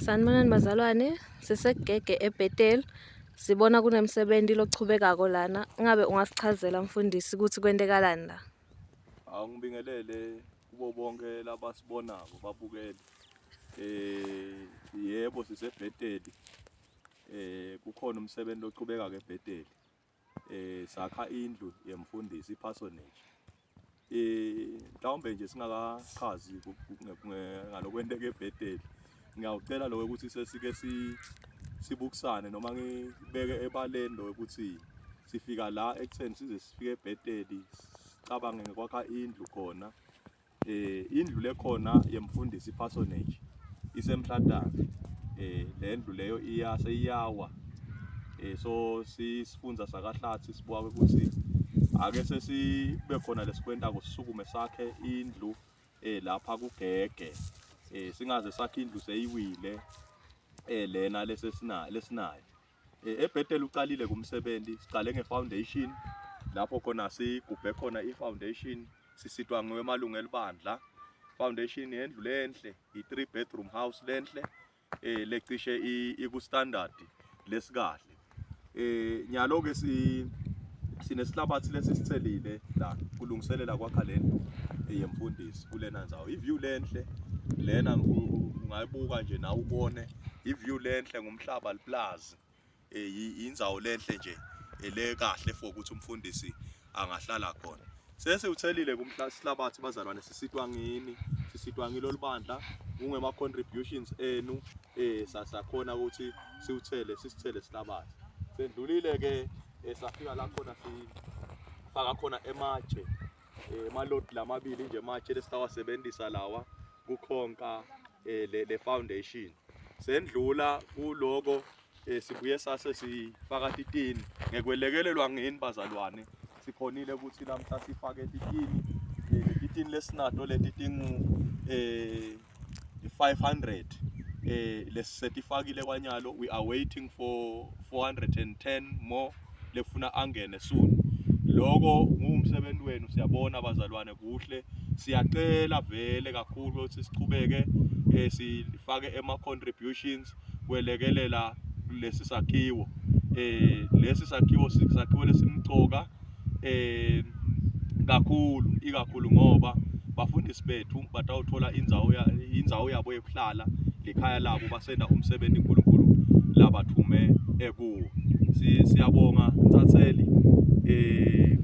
Sanibonani bazalwane, siseGege eBethel. Sibona kunemsebenzi lochubekako lana. Ngabe ungasichazela mfundisi ukuthi kwentekalani la? Angibingelele kubo bonke labasibonako babukeli. Yebo, siseBethel. Kukhona umsebenzi lochubeka ke eBethel. Sakha indlu yemfundisi, iparsonage. Mhlawumbe nje singakachazi ngalokwenteka eBethel. Ngiyawucela lo ukuthi sesike sibukisane noma ngibeke ebaleni lo ukuthi sifika la ekutheni size sifike eBethel, sicabange ngekwakha indlu khona. Indlu lekhona yemfundisi, parsonage, isemhlatana. Le ndlu leyo iya seyiyawa. So sisifunza sakaHlathi sibuka ukuthi ake sesibe khona lesikwentako, sisukume sakhe indlu lapha kuGege. Singaze sakhe indlu seyiwile lena lesesinayo lesinayo. EBethel uqalile kumsebenzi, siqale ngefoundation lapho khona sigubhe khona ifoundation, sisitwa ngemalungu elibandla. Foundation yendlu lenhle, i-3 bedroom house lenhle lecishe iku standard lesikahle. Nyalo ke si sinesihlabathi lesisithelile la kulungiselela kwakha lendlu yemfundisi kulena ndzawo. I-view lenhle lena, ungayibuka nje nawe ubone i-view lenhle, ngumhlaba liplazi. Indzawo lenhle nje le kahle for ukuthi umfundisi angahlala khona. Sesiwuthelile kumhlabathi bazalwane, sisitwa ngini, sisitwa ngilo libandla kungema contributions enu, sakhona ukuthi siwuthele, sisithele sihlabathi. Sendlulile ke, safika la khona sifaka khona ematshe, emalodi lamabili nje ematshe lesitawasebenzisa lawa kukhonka le foundation. Sendlula kuloko, sibuye sase sifaka titini ngekwelekelelwa ngini bazalwane. Sikhonile ukuthi lamhla sifake titini. Letitini lesinato leti tingu 500 lesisetifakile kwanyalo. We are waiting for 410 more lefuna angene soon. Lokho ngumsebenzi wenu, siyabona bazalwane, kuhle. Siyacela vele kakhulu ukuthi sichubeke sifake ema contributions kwelekelela lesi sakhiwo. Lesi sakhiwo sakhiwo lesimcoka kakhulu, ikakhulu ngoba bafundisi bethu batawuthola indzawo yabo yokuhlala, likhaya labo, basenda umsebenzi uNkulunkulu labathume ekuwo. Siyabonga Ntsatseli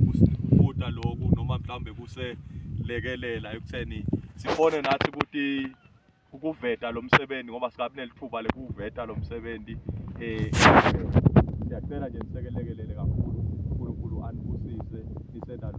kusibuta lokhu noma mhlawumbe kuselekelela ekutheni sibone nathi ukuthi ukuveta lo msebenzi, ngoba singabi nelithuba lekuveta lo msebenzi. Siyacela nje nisekelekelele kakhulu. uNkulunkulu anibusise nisenda.